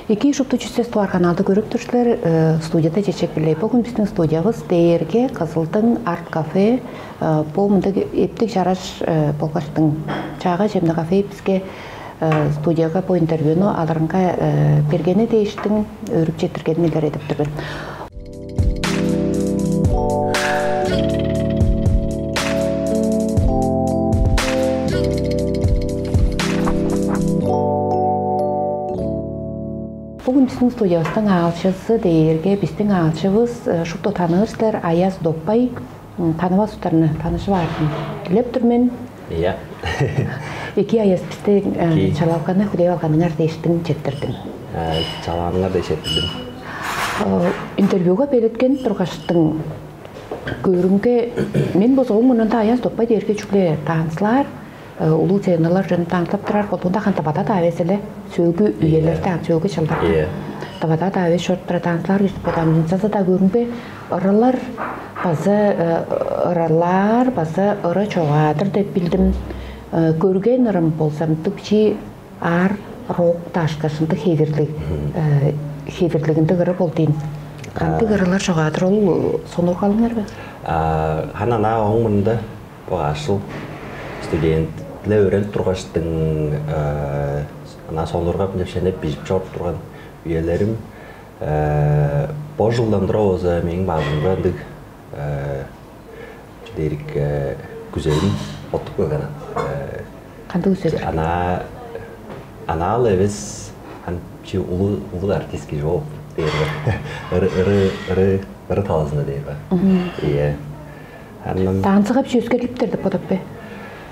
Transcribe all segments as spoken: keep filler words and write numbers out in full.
Эки, шупту чүсес туар каналды көрүп тур силер. Э, студияда чечек билей. Бүгүн биздин студиябыз дээрге Кызылдың арт кафе. Э, бу мындыг эптиг чараш, э, болгаштың чаага чемни кафе бизге, э, студияга бу интервьюну алырынга, э, бергени дээштиң, өөрүп четтиргенин илередип тур мен. Бүгүн биздин студиябыздың аалчызы дээрге, биздин аалчывыс, э, шупту таныыр силер, Аяс Доппай. М, танывас улустарны танышып аарын дилеп тур мен. Ийе. Эки, Аяс, бисти, э, Эки. Чалалганы хүлээп алганыңар дээштиң четтирдим. Э, чалааныңар дээш четтирдим. Э, интервьюга белеткенип тургаштың, көрүнге, мен болза ооң мурнунда Аяс Доппай дээрге чүгле танцылаар, э, улуг сценалар чон танцылап турар, колдуунда хантабада-даа эвес эле, сөөлгү Ийе. Үелерде, сөөлгү чылдарда. Ийе. Табада-даа эвес чоруп турар танцылаар кижи деп бодам. Ынчалза-даа көрүнге, ырылар база, э, ырылаар база ыры чогаадыр деп билдим. Э, көрген ырым болза, мындыг бичии аар рок даашкашындыг хевирлиг, э, хевирлигинде ыры болду ийин. Кандыг А. Ырылар чогаадыр ол, э, сонуургалыңар бе? А, хана ана ооң мурнунда бо ашыл студентле өөренип тургаштың, э, ана сонуургап, ынчап шенеп бижип чоруп турган үелерим, э, бо жылдан тура болза мээң бажымга ындыг, э, чү дээрик, э, күзелим оттуп келген. Э, Кандыг күзел? Ана, анаал эвес, ан чи улуу, улуу артист кижи болуп дээр бе? Ыры, ыры, ыры, ыры талазында дээр бе? Мгм. Ийе. Андан Танцыга бичии өскерлиптер деп бодап бе?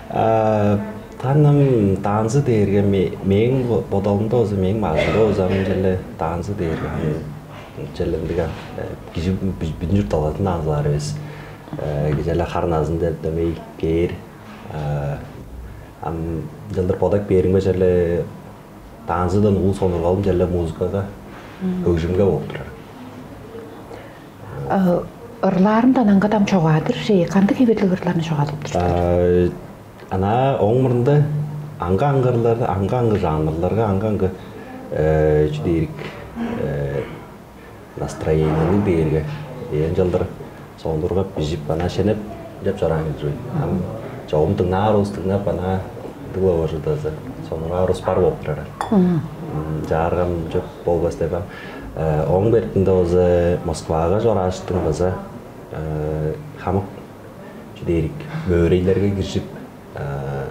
А, таным танзы дээрге ме-, мээң бо-, бодалымда болза, мээң бажымда болза, ам черле танзы дээрге, ам черле ындыг, а, э, кижи бү-, бүдүн чурт талгатын танзылаар эвес. Э, кижи эле хар назын деп дөмей кээр. А, ам чылдыр бодап кээримге черле танзыдан улус сонургалым черле музыкага, Мгм. Хөгжүмге болуп турар. Э, ырлаарындан аңгыда ам чогаадыр, шей, кандыг хевирлиг ырларны чогаадып тур силер? А, ана ооң мурнунда аңгы-аңгы ырлар, аңгы-аңгы жанрларга, аңгы-аңгы, э, чү дээрик, э, настроениялыг дээрге, э, ынчалдыр сондургап, бижип, ана шенеп деп чораан кижи. Ам чогум дыңнаар улус дыңнап, ана дыла ожудазы сонураар улус бар болуп турар. Мгм. М, чааргам чок болбас деп ам. Э, ооң бертинде болза Москвага чорааштың база, э, хамык чү дээрик, мөөрейлерге киржип, э,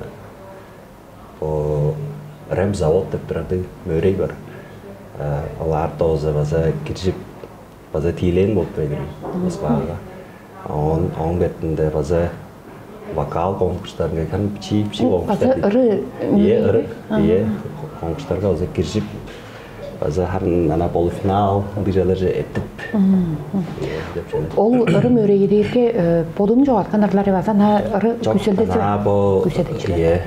бо ремзавод деп турар дег мөөрей бар. Э, олар дооза база киржип, база тиилээн болуп келген Москвага. Он, ооң бетинде база вокал конкурстарынга, кан бичии, бичии База конкурстар. Ыры Ие, ыры, мөөрейби? Ие, конкурстарга база киржип, база харын ана полуфинал бижелерже эттип. Ие, деп шене. Ол ыры мөөрейдерге, э, бодуң чогааткан ырлар база ана ыры Чок, күселдеси ана бо күселдечилер. Ие,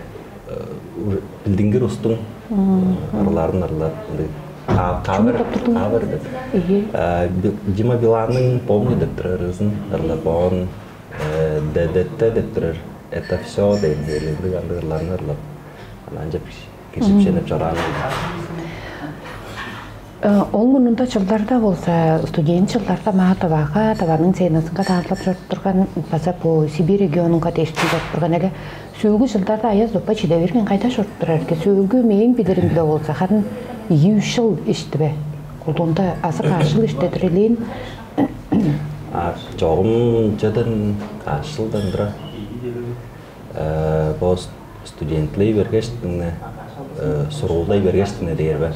э, билдингир устуң ырларын ырлап, ындыг кавер, кавер деп. Ие. Э, Дима Биланның «Помню» деп турар ырызын ырлап, оон, э, «ДДТ» деп турар, «Это все» деген ындыг андыг ырларын ырлап, анан ынчап киржип шенеп чораан. Э, ол мурнунда чылдарда болза, студент чылдарда маа Тывага, Тываның сценазынга таарлап чоруп турган, база бу Сибирь регионунга дээштиң чоруп турган эле. Сөөлгү чылдарда Аяз Доппа чиде берген, кайда чоруп турар экен? Сөөлгү мээң билирим-биле болза, харын ийи-үш чыл ишти бе? Колдуунда азы каш чыл иштедир элээн? А, чогум чеден каш чылдан тура. Э, бо с-, студентлей бергештиң, э, сургуулдай бергештиң дээр бе?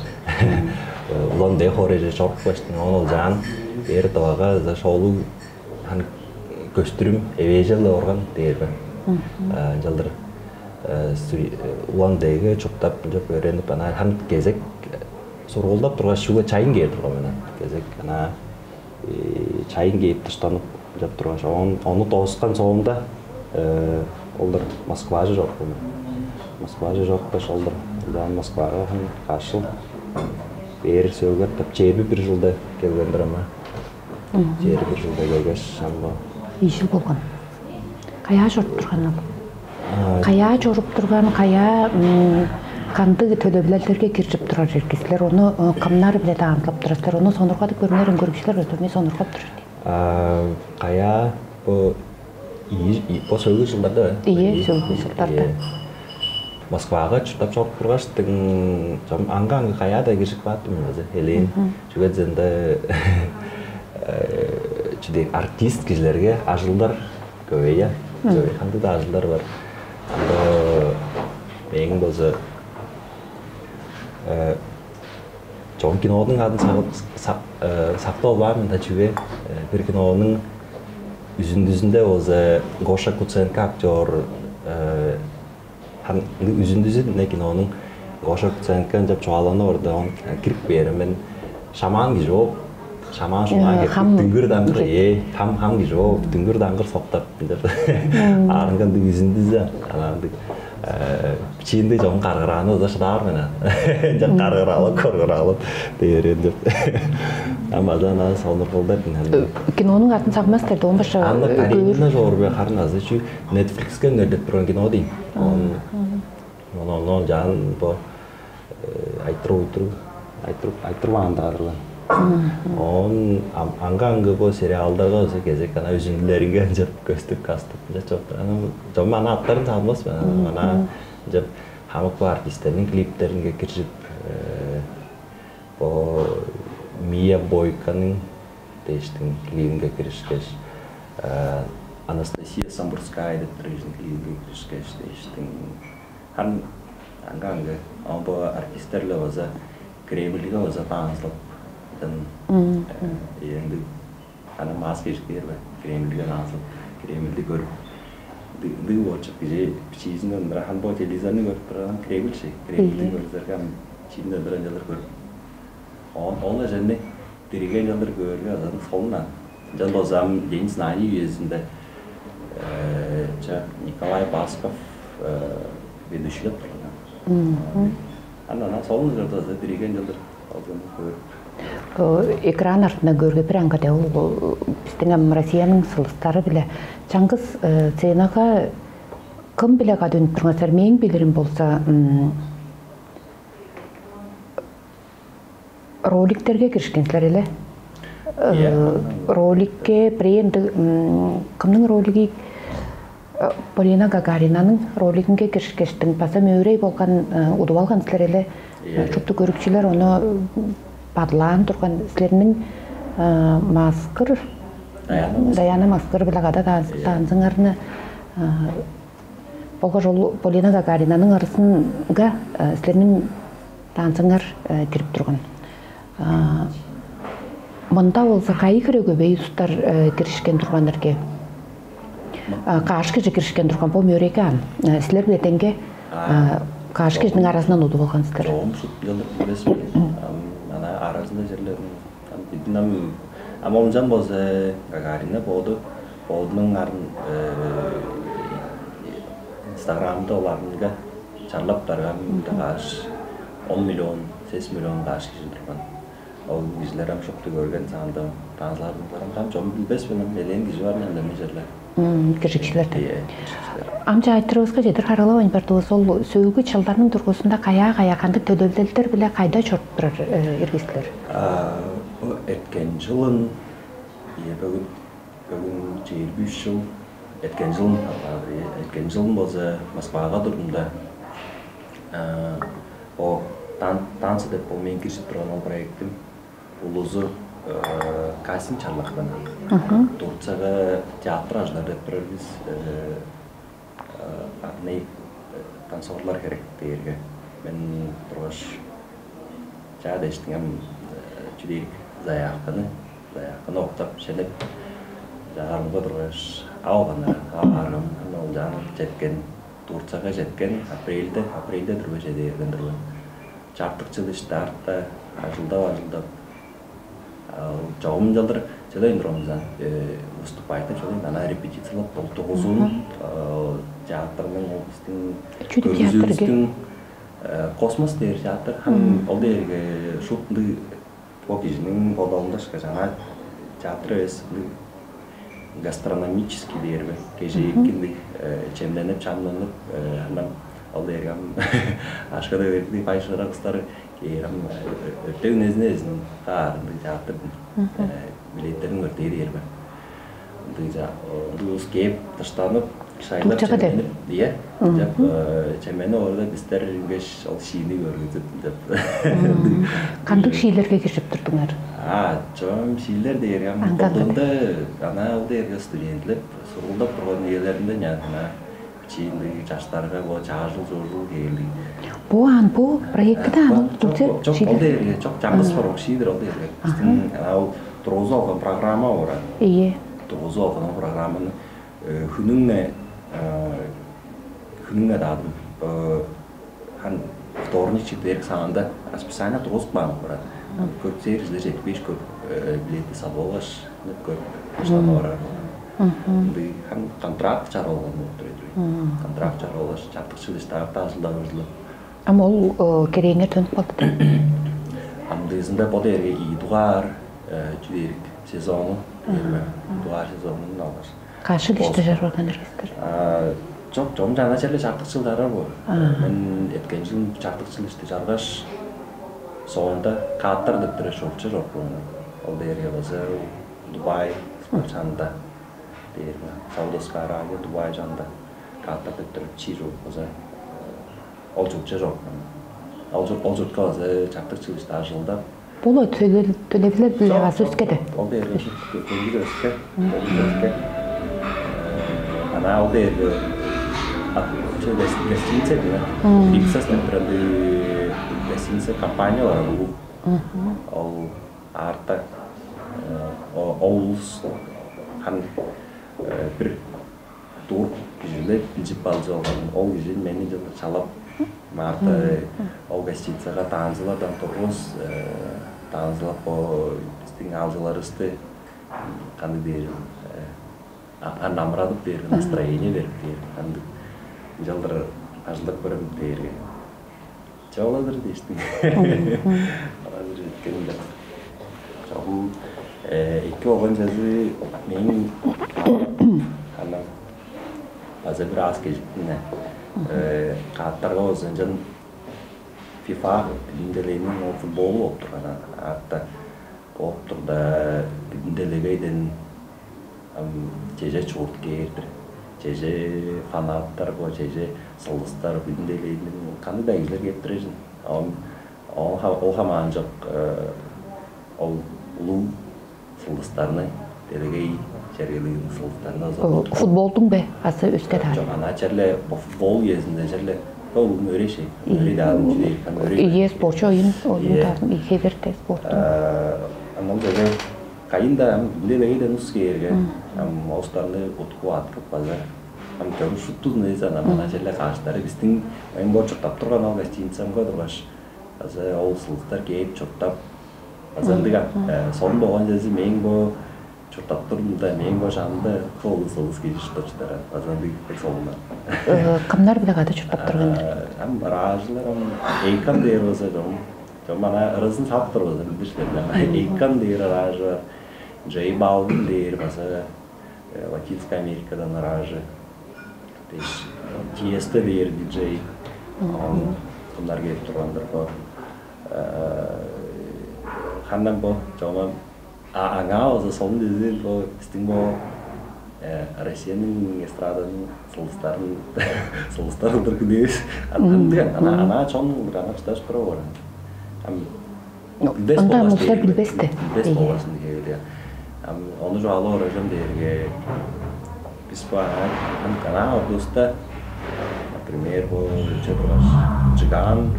Э, улам дээ хоорайже чорупкаштың, оон ол жаан бээр Тывага за шоолуг хан көстүрүм эвээжел-ле орган дээр бе? Э, ынчалдыр, э, студи-, э, улам деге чуптап, ынчап өөренип, анаа хан кезек, э, сургуулдап тургаш, чүгле чайын кээр турган мен. Кезек анаа, э, чайын кээп дыштанып, ынчап тургаш, оон, ону дооскан соонда, э, олар Москваже чорупкан мен. Москваже чорупкаш, олар ынчаан Москвага хан каш чыл бээр сөөлгеп, чээрби бир чылда келген-дир ама. Чээрби бир чылда келгеш, ам бо Ийи чыл болган. Каяа чоруп турган ол? А, Каяа чоруп турган, каяа, м, Кандыг төлөвлелдерге киржип турар ирги силер? Ону, э, кымнар-биле даанзылап турар силер? Ону сонургадып көрүңерем, көрүкчүлер өтө сонургап турар. А, каяа бо ийи, ийи- бо сөөлгү жылдарда бе? Ийе, Ийи, сөөлгү жылдарда. Ийе. Москвага чурттап чоруп тургаштың, чом аңга-аңгы каяа-даа киржип кааттым мен азы элээн. Мгм. Чүге дезенде чүдээ артист кижилерге ажылдар көбөйе. Мгм. Көбөй кандыг-даа ажылдар бар. Анда мээң болза э, чогум кинонуң адын сактап албаан мында чүге э, бир кинонуң үзүндүзүндө болза Гоша Куценко актер э, хан үзүндүзү не кинонуң Гоша Куценко деп чугааланып орда он кирип бээрим мен шаман кижи ол шаман шуман Э, кирип хам дүңгүр даңгыр кирип. Э, хам хам кижи ол дүңгүр даңгыр соктап деп аарынган үзүндүзү анандык Бичиинде чогум каргырааны ыза шыдаар мен. Жак каргыраалап, коргураалап дээрен деп. Ам азан аны сонур кылдыр. Кинонуң атын сагмастар да он баша Анна Каренина жорбе харын азы чү Netflix-ке өнерлеп турган кино дейм. Он он он жан бо айтыр уйтур айтыр айтыр баандаарла. Он анга аңгы бо сериалдарга ыза кезек ана үзүндүлеринге жап көстүп кастып жап. Ана жом ана аттарын салмас мен. Ана жап хамык бо артисттерниң клиптеринге киржип бо Мия Бойканың дээштиң клибинге киришкеш Анастасия Самбурская деп турар кижиниң клибинге киришкеш дээштиң хан аңга аңгы омбо артисттер-ле база Кремльге база таанзылап дан ээнди ана мас кежик дээр бе Кремльге таанзылап Кремльди көрүп ындыг оочук кижи бичиизинден ындыра хан бо телевизорну көрүп турган Кремль ши Кремльди көрүзерге ам бичиизинден ындыра ынчалар көрүп оон ол эжени диригенчалдыр көөрге азан солунан. Ынчан болзам день знаний үезинде ча Николай Басков ведущийлеп турган. Анан ана солун ужурда аза диригенчалдыр алган көөр. Экран артынан көөргө бир аңгыда ол биздин эм Россиянын сылыстары биле чаңгыс сценага кым биле кады үнүп турган силер мээң билирим болза роликтерге киришкен силер эле. Роликке бирээ ындыг кымның ролиги Полина Гагаринанын ролигинге киришкештиң база мөөрей болган удуп алган силер эле. Шупту көрүкчүлөр ону бадылаан турган силерниң маскыр Даяна маскыр биле када даанзыңарны болгаш ол Полина Гагаринанын арызынга силерниң даанзыңар кирип турган. Мында болза кайы хире көбей устар киришкен турган эрге? Каш кижи киришкен турган бу мөрейге ан. Силер биле деңге каш кижиниң арасынан удуп алган силер. Чогум шут билдир билбес. Ана арасында жерлерин Ам ам ам олчан болза Гагарина боду бодунуң арын инстаграмда оларынга чарлап барган каш он миллион, сес миллион каш кижи турган. Ол кижилер ам шупту көрген саанда таанзылаардыгларым там чон билбес мен ам элээн кижи бар мен деме черлер. Киржикчилер деп. Ам чаайтырыбызга жетир харылавайн бардывыс ол сөөгү чылдарның тургузунда каяа каяа кандык төлөвлелдер биле кайда чоруп турар иргистилер? Бу эрткен жылын бөгүн бөгүн чээрби үч жыл эрткен жылын эрткен жылын болза Москвага турдумда о танцы деп ол мен киржип турган ол проектим улузу кастинг чарлапкан. Турцияга театр ажылар деп турар биз. Аны танцорлар керек дээрге мен тургаш чаа дештиңем чүдээрик заявканы заявканы октап шенеп жаарымга тургаш ап алганнар ап аарым аны ол жаан жеткен Турцияга жеткен апрельде апрельде турбай чеде берген турган чартык чыл ишти артта ажылдап ажылдап чогум ынчалдыр чыдайын турган биза выступать деп чыдайын ана репетициялап болтугузун театрның ол биздин Чүдү театрге? Көргүзүүбүздүн космос дээр театр хан ол дээрге шут ындыг бо кижинин бодалындашка жана театр эвес ындыг гастрономический дээрби кежээки ындыг чемненип чамнанып андан Ол дээрге ам ашкада берди, байшыра кыстары кээр ам өртек үнезине эзин каарындыг чааттырдым. Билеттерин өртээ дээр бе. Ындыгча ындыг улус кээп дыштанып, шайлап Турчага деп. Чеменип, ие. Деп чемени орда бистер ингеш ол шиини көргүзүп деп. Кандыг шиилерге киржип турдуңар? А, чоом шиилер дээрге ам Аңгы-аңгы. Колдуунда ана ол дээрге студентлеп, сургулдап турган үелеринде ана чиинди чаштарга бо чаажыл-чуужул кээлиг. Бу аан, бу проектиде аан ол Чок, чок, ол дээрге, чок, чаңгыс борок шиидер ол дээрге. Биздин ана ол тургузуп алган программа бар. Ийе. Тургузуп алган ол программаны хүнүңне хүнүңне даадым. Хан вторник, четверг саанда расписание тургузуп каан бар. Көрүп сээр силер жетпеш көп билетти салып алгаш, көрүп баштап барар. Ындыг хан контракт чарып алган болуп тур эди. Контракт чарып алгаш, чартык чыл иштаап ажылдап ажылдап. Ам ол керээңер төнүп калды да. Ам дызында бо дээрге ийи дугаар чүдээрик сезону дээрме. Дугаар сезонун алгаш. Кашык иште жарган эргестер. Жок, жом жана черле чартык чыл жарар бу. Мен эткен жыл чартык чыл иште жаргаш, соонда кааттар деп тура шолча жок. Ол дээрге база Дубай чанында дээрме. Саудовская Аравия, Дубай жанында кааттар деп тура чи жок база. Ол жукча жок. Ол жук ол жутка база чартык чыл иште ажылдап. Була төлевилер биле база өскеди. Ол дээрге көңгү өске. Көңгү өске. Ана ол дээрге гостиница биле. Пиццас деп турады. Гостиница компания бар. Ол арта ол улус хан бир дуур кижилер билчип алчы болган. Ол кижи мени чалап Марта ол гостиницага таанзылардан тургус таанзылап бо биздин аалчыларыбызды кандай дээрим ан намырадып дээрге настроение берип дээрге андыг ынчалдыр ажылдап көрөм дээрге чоолалыр дээштиң. Алар жеткен эле. Чогум эки болгон чазы мээң ана база бир аас кежиктине кааттарга болза ынчан фифа билимделээнин ол футболу болуп турган аатта болуп турда билимделегейден чеже чуурт кээр-дир. Чеже фанаттар бо, чеже сылдыстар билимделээнин кандыг-даа кижилер кээп турар чын. Оон ол хамаанчок ол улуг сылдыстарны делегей чергелиг сылдыстарны Футболдуң бе азы өске таар? Жок, ана черле футбол үезинде черле ол улуң өрей шей. Өрей даадым чүдей кам өрей. Ие спорчу оюн оюн Ие. Таарын хевер те спорт. Ана ол жерде кайын да ам делегей да нус кээрге ам остарны утку аткып база ам жорушуттуз нейзе ана мана черле кааштары биздин эң бо чурттап турган ал гостиницамга тургаш база ол сылдыстар кээп чурттап база ындыган сонун болгон чези мээң бо чурттап турдум да мээң бо жанымда кылылыс олус кижи чурттап чыдарар база ындыг бек солунман. Кымнар биле кады чурттап турган? Ам ыраажылар ам эйкан дээр болза чогум чогум ана ырызын салып тур болза билдирчилер. Эйкан дээр ыраажы бар. Джей Балвин дээр база Латинская Америкадан ыраажы дээш Тиесто дээр диджей. Кымнар кээп турган-дыр бо. Хандан бо чогум аңаа база солун дезир бо биздин бо Россиянын эстраданын сылдыстарын сылдыстар кылдыр күлээбиз. Андыган ана ана чон кылдыр ана кышташ тура боор. Билбес Ында болгаш муста дээрге билбес-ти. Билбес болгаш дээрге. Ам ону чугаалап орожом дээрге бис бу ана ана ордуста например бу чыгыргаш жыгаан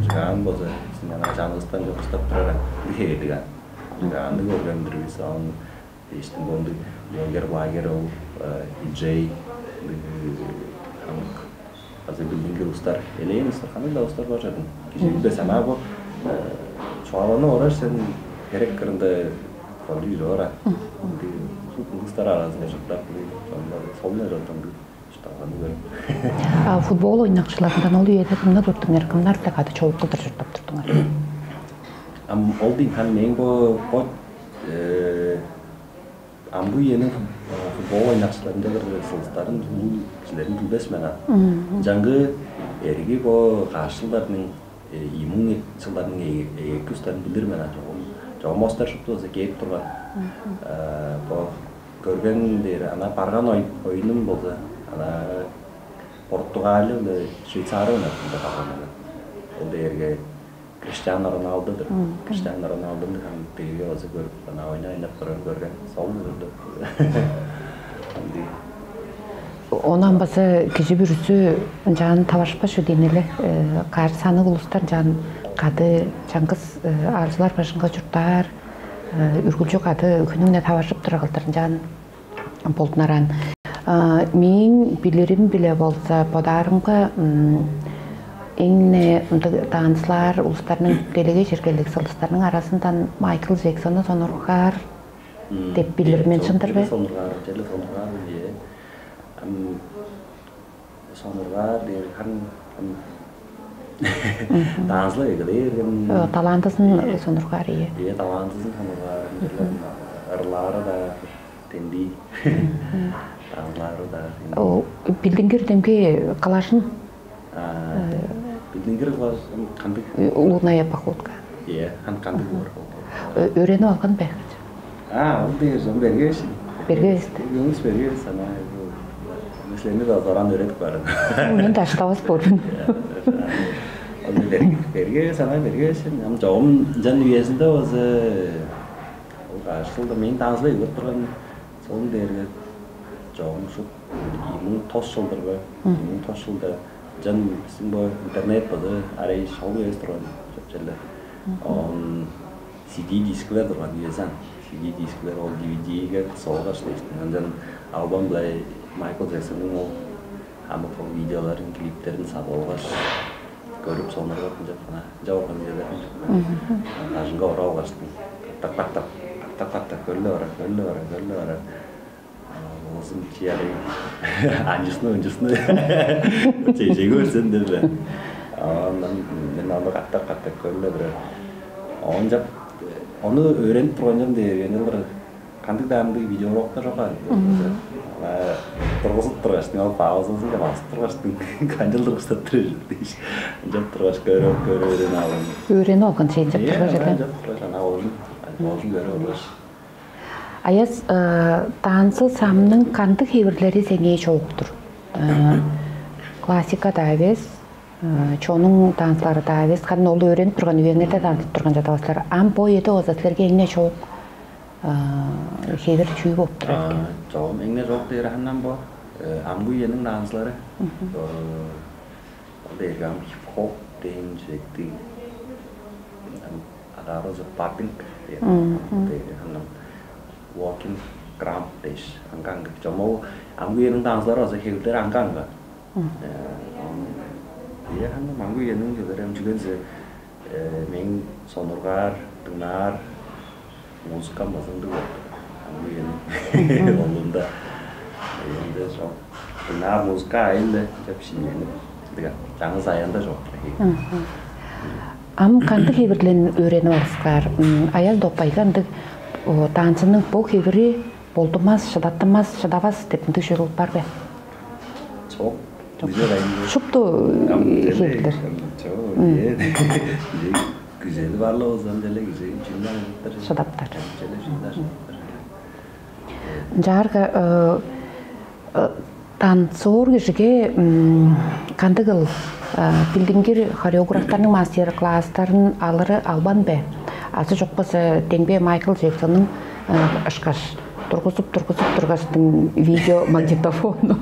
жыгаан болза сен ана жаныбыздан жокустап турар бихээлиг ан. Жыгаанды көргөндүр бис аны Эстиң бондуг блогер, блогер ол диджей, хамык азы билдингир устар, элээн устар, кандай-даа устар бар чадың. Кижи билбес, ана бу чугааланы орар сен херек кырында фондуй ора. Ындыг устар аразында чурттап, сонда солуна жолдондуг чуртталганы көрүп. А футбол ойнакчыларындан ол үеде кымны көрдүңер, кымнар-биле кады чогулуп кылдыр чурттап турдуңар? Ам ол дейм хан мээң бо бо Амгы үениң Футбол ойнакчыларында бир сылыстарын улуу кижилерин билбес мен а. Мгм. Ынчангы эрги бо каш чылдарның, э, ийи муң чылдарның эки устарын билир мен а, чогум. Чогум остар шупту болза кээп турган. Мгм. Э, бо көрген дээр ана барган ой- оюнум болза ана Португалия биле Швейцария ойнап барган. Ол дээрге Криштиану Роналдудур. Мм. Криштиану Роналдуну ам тегеге база көрүп, ана ойну ойнап турарын көрген. Сол көрдү. Андый. Онан база кижи бүрүзү ынчаан таварышпас чүве дийин эле. Э, каар санныг улустар ынчаан кады чаңгыс, э, аалчылар бажынга чурттаар, э, үргүлчү кады хүнүң-не таварышып тура кылдыр ынчаан болдунараан. А, мээң билирим-биле болза, бодаарымга, м, эң-не ындыг танцылаар улустарның, делегей чергелиг сылдыстарның аразындан Майкл Джексонну сонургаар деп билир мен, чындыр бе? Сонургаар, черле сонургаар, ие. Ам сонургаар дээр хан танцылай эгелээр. Э, талантызын сонургаар, ие. Ие, талантызын сонургаар, черле ырлаары-даа тендии. Мгм. Даңзылары-даа. О, билдингир демги калашын. А, билдингир калашын кандыг? Лунная походка. Е, хан кандыг боор ол? Э, өөренип алган бе? А, ол дээр жон бергеш. Бергеш. Көңүс бергеш, ана. Меслени да зоран өөредип барын. Мен да аштавас болдум. Ол бергеш, ана бергеш, ам жогум жан үезинде болза ол кашылда мен даңзылай көрүп турган. Соон дээрге чогум шуут ийи муң тос чылдыр бе? Ийи муң тос чылда ынчан бистиң бо интернет база арай шоу эвес турган черлер. Он си ди дискилер турган үезен. Си ди дискилер ол ди ви диге соолгаш дээштиң. Ынчан албан-биле Майкл Джексонның ол хамык ол видеоларын, клиптерин садып алгаш, көрүп сонургап ынчап кана ынчап орган үелер. Ажынга ора алгаштың. Тактак тактак тактак тактак көрүлө бара, көрүлө бара, көрүлө бара. Оозун чиярый анчысны ончусну чежеги көрсен деп. Оон мен аны катап катап көрүле бирер. Оон жап ону өөренип турган жан дээрген ылыр кандыг-даа ындыг видеоуроктар чок аар. Тургузуп тургаштың, ол паузазынче басып тургаштың, канчалдыр устап тур дээш. Ынчап тургаш көрүп көрүп өөренип алган. Өөренип алган чейин жап турган жерден. Ынчап тургаш ана оожун оожун көрүп алгаш. Аяс, э, танцыл самның кандыг хевирлери сеңээ чоок-тур? Э, классика-даа эвес, э, чонуң танцылары-даа эвес, кадын ол өөренип турган үеңерде танцып турган чадавастар. Ам бо эде оза силерге эң-не чоок, э, хевир чүү болуп турар? А, чогум эң-не чоок дээр хандан бо. Э, амгы үениң танцылары. Э, Ол дээрге ам хип-хоп дээн чүвектиг, ам адаары болза баппинг дээр. Ол дээрге ам walking крам дээш, аңга-аңгы. Чомогу амгы үениң даңзылары база хевирлери аңга-аңгы. Ие, ам амгы үениң хевирлери ам чүгензе, мээң сонургаар, дыңнаар музыкам база ындыг болду. Ам үениң олунда. Ээнде сол дыңнаар музыка айында деп шинненип, чаңгыс аянда чок. Ам кандыг хевирлен өөренип алыскаар? Аял доппайга ындыг танцының бу хевири болдумас, шыдаттымас, шыдавас деп ындыг чүве бар бе? Чок. Чок. Күзел айында. Шупту хевирлер. Чок. Күзели барлы болзам деле күзели чүнү алыптыр. Шыдаптар. Деле чүнү шыдаптыр. Ынчаарга танцор кижиге кандыгыл билдингир хореографтарның мастер-класстарын алыры албан бе? Азы чок болза дембе Майкл Джексонның ышкаш тургузуп тургузуп тургаштың видео магнитофону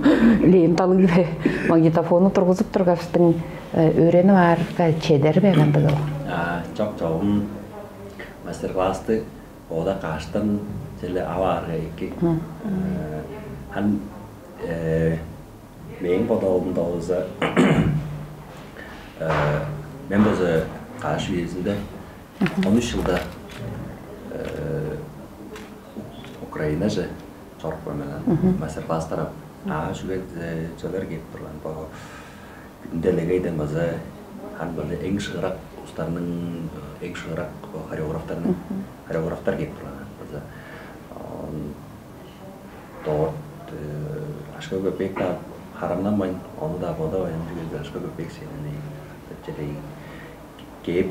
ленталыг бе магнитофону тургузуп тургаштың өөренип аарга чедер бе кандыгыл? Чок, чогум мастер-классты Ода каштан черле аваарга эки. Хан мээң бодалымда болза мен болза каш үезинде он үч жылда Украинаже чорупкан мен. Мастер-класстар ап. Аа чүге чөлер кээп турган бо Бүдүн делегейден база хан база эң шыырак устарның, эң шыырак хореографтарның хореографтар кээп турган база. Он, Орт ашка көпек-даа харамнанмайн, ону-даа бодавайн, чүге ашка көпек сенени деп чедейин кээп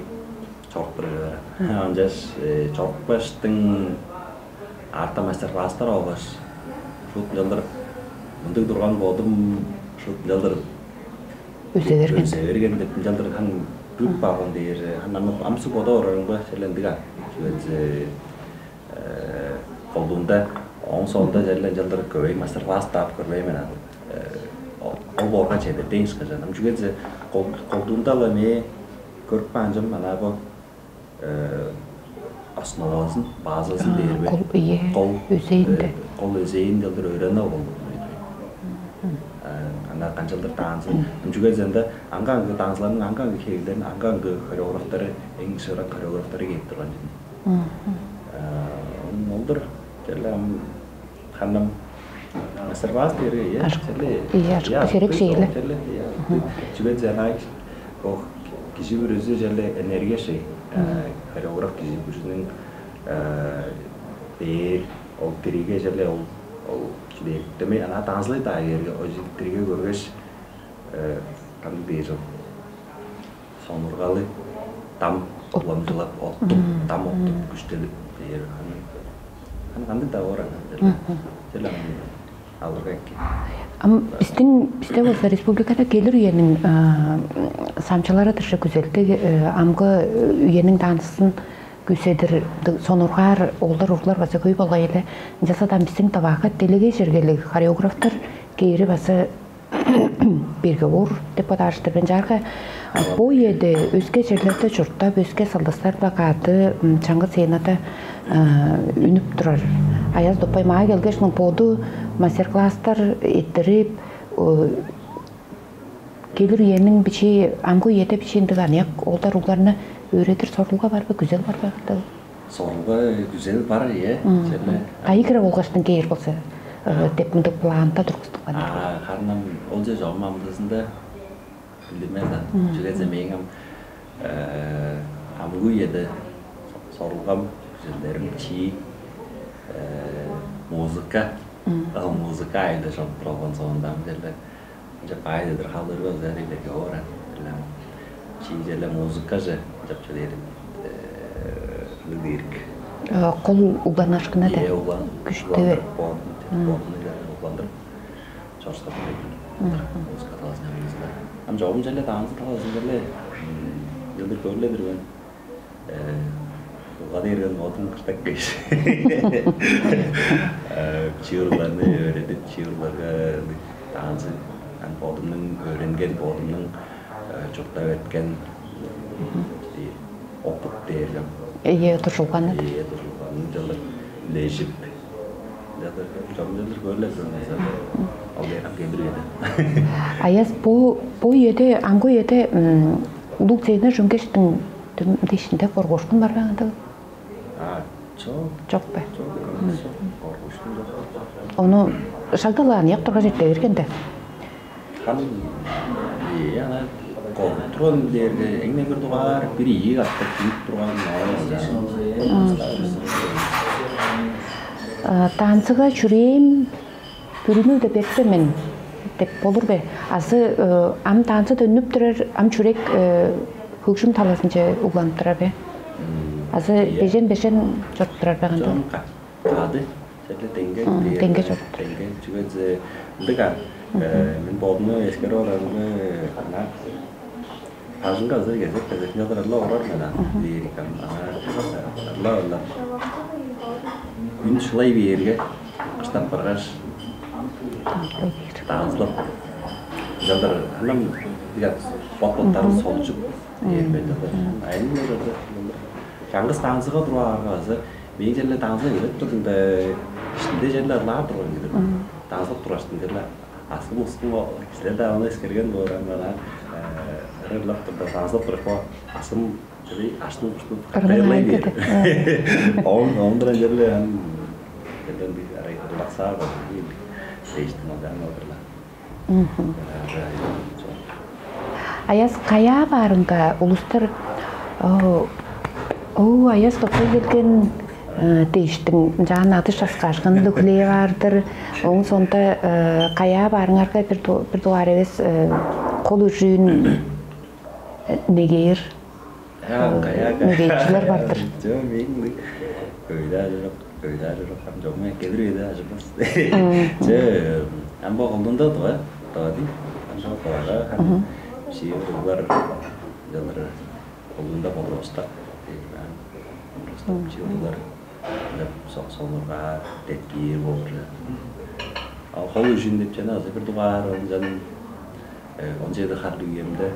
чоруп турар. Ынчаш чорупкаштың аарта мастер-класстар алгаш, шуут ынчалдыр мындыг турган бодум, шуут ынчалдыр Үзе берген. Үзе берген деп ынчалдыр хан бүк багын дээр, хан ам су бода орарыңга черле ындыга. Чүвезе колдуунда оң соонда черле ынчалдыр көбей мастер-класс таап көрбей мен аны. Ол боорга чедер дейн ышкажан. Ам чүгезе колдуунда-ла мээ көрүп каан чым ана бо основазын, базазын дээр бе? Кол ие, кол өзээнде. Кол өзээн делдер өөрөне ол. Ана канчалдыр таанзын. Чүге дезенде анга-анга таанзыларның анга-анга хейлерин, анга-анга хореографтары, эң шыырак хореографтары кээп турган жени. Олдур черле ам ханам мастер-класс дээрге, э, Аш- черле, Ие, аш- я, серек то есть шейле. Ол черле, я, чүге дезен ай бо кижи бүрүзү черле энергия шей. Хореограф кижи бүрүзүнүң бээр ол бириге черле ол ол чүдээ демей ана танцылай даа кээрге ол бириге көргеш кандай дээр ол сонургалы дам уламчылап оттуп дам оттуп күштелип бээр аны аны кандай даа оор ана черле аны алырга эки. Ам бистиң бисте болза республикада келир үениң самчылары дырже күзелдиг амгы үениң даанысын күүседир сонургаар оолдар уруглар база хөй болгай эле. Ынчалза-даа бистиң табаакка делегей чергелиг хореографтар кээри база бирге уур деп бодаар-дыр мен. Чаарга бо үеде өске черлерде чурттап, өске салдыстар-биле кады чаңгыс сценада үнүп турар. Аяз Доппай маа келгеш, боду мастер-класстар эрттирип, келир үениң бичии, амгы үеде бичии ындыг аныяк оолдар угларны өөредир сорулга бар бе, күзел бар бе ындыг? Сорулга күзел бар, ие. Черле. Кайы кире болгаштан кээр болза деп мындыг планда тургустунган. А, харнам ол же жом амдызында билдирмездан. Чүге дезем мээң ам амгы үеде сорулгам күзелдерим чии музыка, музыка айында шоп туралган соонда ам черле Ынча баай дедир халдырга ызар идерге оора. Чиижеле музыкаже чапча дээрин ындыг дээрик. Кол угланашкына да Ээ улан күштү. Уландырып боорун боорун уландырып чорустап турдум. Музыка талаасына музыка. Ам жогум желе даанзы талаасынчале ылдыр көрүледир мен. Уга дээрген бодум кыштак кеш. Чыырларны өөредип, чыырларга даанзы ан бодумнуң өөренген, бодумнуң чурттап эрткен опыт дээрген. Ие дужулганы. Ие дужулганын жылдыр лежип. Жылдыр жомдулдур көрлер көрмесе. Ал дээрген келир эди. Аяс бу бу үеде, аңгы үеде улуг цене жүнгештиң дишинде коргуушкун бар бе андыл? А, чок. Жок бе? Жок, коргуушкун жок. Ону шагдалаан як тургаш эрте бергенде. Хам ана коргуп турган дээрге эңне бир дугаар бир ийи катта киип турган. Танцыга чүрээн Бүрүнү-даа бериппе мен деп болур бе? Азы ам даанзы-даа үннүп турар, ам чүрек хөгжүм талазынче угланып турар бе? Азы бежен-бежен чоруп турар бе кандай? Кады, черле деңге, деңге чоруп. Деңге чүгезе ындыга мен бодумну эскерип орарымга ана Бажыңга ызы кезек-кезек ынчалдыр ырла орар мен ам. Лирикам аңаа ырла ырлап. Хүн шылай бээрге, кыштап баргаш, даанзылап. Ынчалдыр ынам бот-боттарын солчуп ээрбелдилер. Айылын ынчалдыр чаңгыс даанзыга туруп аарга база мээң черле даанзыга келип турдум да, иштимде черле ырлаар турган кижи. Даанзылап тургаштым черле Аскы мускун силер-даа ону эскерген боор ам ана ырырлап турда саазап турар бо аскым чыдый аштын куштун Ырылын кайырлай бээр. Оон ондуран жерле ан жерден бир арай ырылаксаар бар. Дейштин алдан одурла. Аяс каяа баарынга улустар оо аяс токтой келген дээштиң, ынчаан адыш аскажгын-биле хүлээп аар-дыр. Ооң соонда каяа баарыңарга бир дугаар эвес кол үжүүн негээр мөгейчилер бар-дыр. Жок, мээң көйдө ажырак, көйдө ажырак ам жок, мен келир өйдө ажырбас. Че, ам бо колдунда дуга, дуга дий. Ам бо дугага ам шиир углар жалыр колдунда болуруста. Дейм ам. Просто чыылар деп сонурга деткиир болур. Ал хол үжүн деп жана азы бир дугаар ынчан он жети харлыг үемде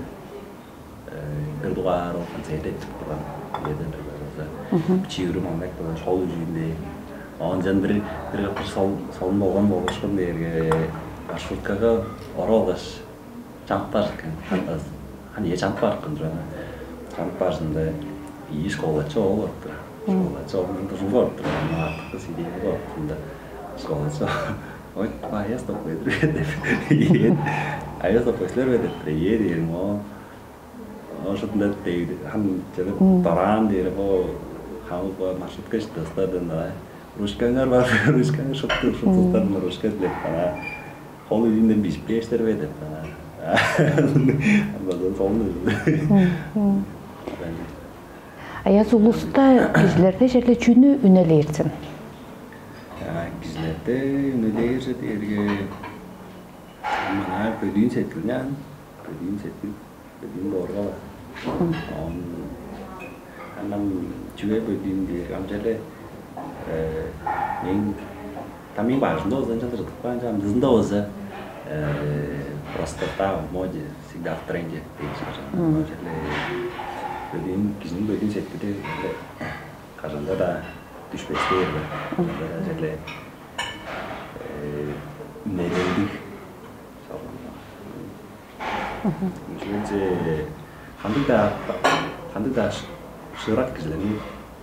бир дугаар ол концерт эттип турган. Эден база чиирим аңнак болгаш хол үжүн дээр. Оон жан бир бир катыр солун болгон болушкун дээрге маршруткага ора алгаш чамып баар экен. Хан ие чамып баар экен тураны. Чамып бааржында ийи школачы ол оттур. Школачы ол мен дужулга оттур. Аны артыкы сидиги оттурунда школачы ой аяс топ бедир деп. Аяс топ силер бе деп. Ие дээрим ол. Ошутунда дейди. Хан жана дораан дээр бо хамык бо маршрутка иштестадын. Ручкаңар бар, ручкаңар шыптыр, шыптырдан ручка билеп ана. Ол үйүнден бижип кээштер бе деп ана. База солну. Аяс улуста кижилерде черле чүнү үнелээрсиң? Кижилерде үнелээрже дээрге мынаа бөдүүн сеткилняан, бөдүүн сеткил, бөдүүн боорга. Он анам чүве бөдүүн дээр ам черле мен там мен бажында болза ынчалдыр ыдык баан ам дызында болза простота в моде всегда в тренде деген сөз. Ам черле бөдүүн кижиниң бөдүүн сеткили кажанда да дүшпестээр бе. Кажанда да черле үнелелдиг. Чүвенче кандыг-даа кандыг-даа шыырак кижилерниң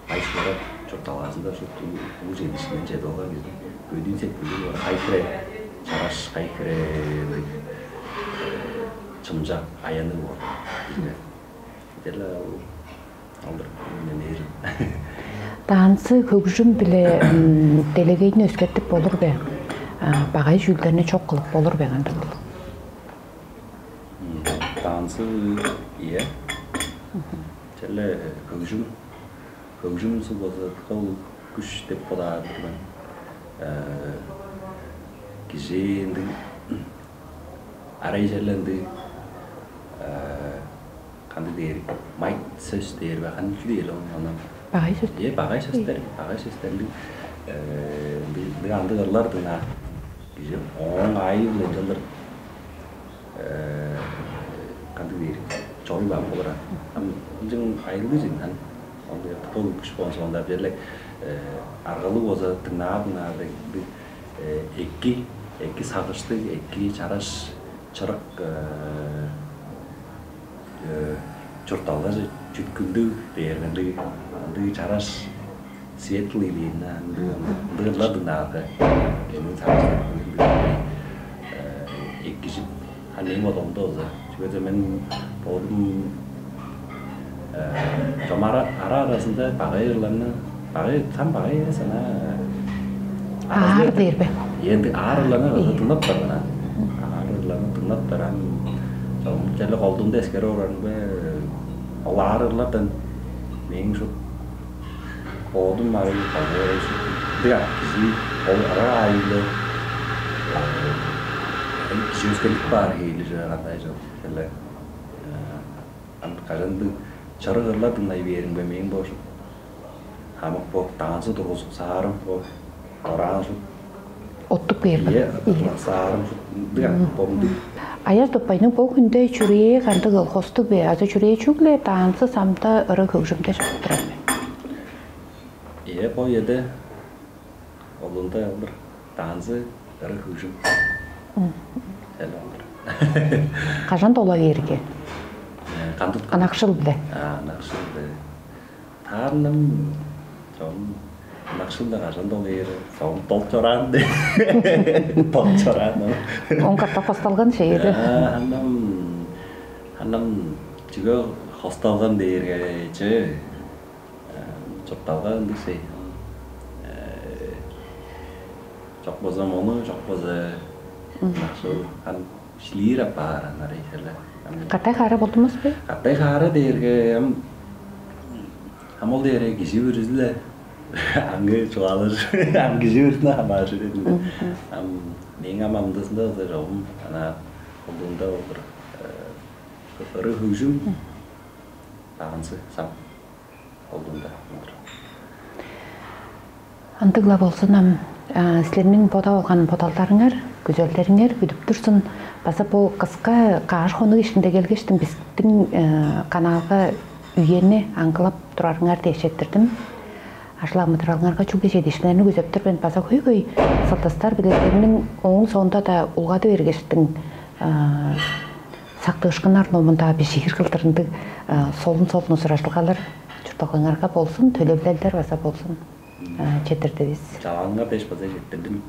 ай шыырак чуртталгаазында шупту улуг чедиишинден чедип алган кижи бөдүүн сеткилдиг бар кайы хире чараш кайы хире ындыг чымчак аянныг боор кижи. Черле ол алдыр мен ээрим. Танцы хөгжүм биле делегейни өскертип болур бе? Багай чүүлдерни чок кылып болур бе кандыгыл? Танцы ие. Черле хөгжүм хөгжүм субазы кыл күш деп бодаар мен. Кижи ындыг арай черле ындыг кандыг дээр майк сөс дээр бе кандыг дээр ол онон Багай сөс. Э багай сөстер, багай сөстер ындыг ындыг андыг ырлар дыңнаар. Кижи ооң аайы-биле ынчалдыр кандыг дээр чоруй баан болур ам. Ынчың айылдыг чын ан ол кол күш болза онда берлек аргалыг болза дыңнаар дыңнаар дег ындыг эки эки сагыштыг, эки чараш чырык чуртталгаже чүткүлдүг дээрге ындыг ындыг чараш светлый дээн ындыг ындыг ырлар дыңнаарга кижиниң сагыжы эккижип а мээң бодалымда болза чүге дээрге мен бодум чомара ара аразында багай ырларны багай там багай эвес ана Аар дээр бе? Энди аарыларны дыңнап барган. Аарыларны дыңнап баран. Чогум черле колдуунда эскерип орарым бе? Ол аарылардан мээң шут боодум ары калбай шут. Дег кижи ол ара айылы кижи өскенлик баар хейли кандай жок. Черле ам кажанды чырык ырлар дыңнай бээриң бе мээң бо шут. Хамык бо даанзы тургузуп саарым бо дораан шут. Оттуп кээр. Ие, саарым шут. Дыга бомду. Аяз туппайның бу хүнде чүрээ кандыг ыл хостуг бе? Азы чүрээ чүгле даанзы самда ыры хөгжүмде чыгып турар бе? Ие, бо еде олунда ылдыр даанзы ыры хөгжүм. Эле ылдыр. Кажан дола кээрге? Кандыт Анакшыл биле. Анакшыл биле. Таарным чогум ынакшыл-даа кажан долу ээр, чогум долчораан де. Долчораан. Он катап хосталган чейди. Анам анам чүге хосталган дээрге чы чуртталга ындыг чей. Чок болза мону, чок болза ынакшыл ам шилиир апаар анар эйсерлер. Катай хаара болдумуз бе? Катай хаара дээрге ам ам ол дээрге кижи бүрүзүле аңгы чугаалар ам кижи бүрүзүнө хамааржыр эдинде. Ам мээң ам амдызында болза чогум ана колдуунда болдур ыры хөгжүм багынсы сам колдуунда болдур. Ындыг-ла болзун ам, силерниң бодап алган бодалдарыңар, күзелдериңер бүдүп турзун. База бу кыска каш хонук ишинде келгештиң бистиң канаалга үени аңгылап турарыңар дээш четтирдим. Ажыл амыдыралыңарга чүгле чедиишкиннерни күзеп тур мен. База хөй-хөй сылдыстар биле силерниң ооң соонда да улгады бергештиң сактыышкыннар номунда бижиир кылдырындыг солун солун ужуражылгалар чуртталгаңарга болзун, төлевлелдер база болзун. Четирдивис. Чалаанга беш база четтирдим.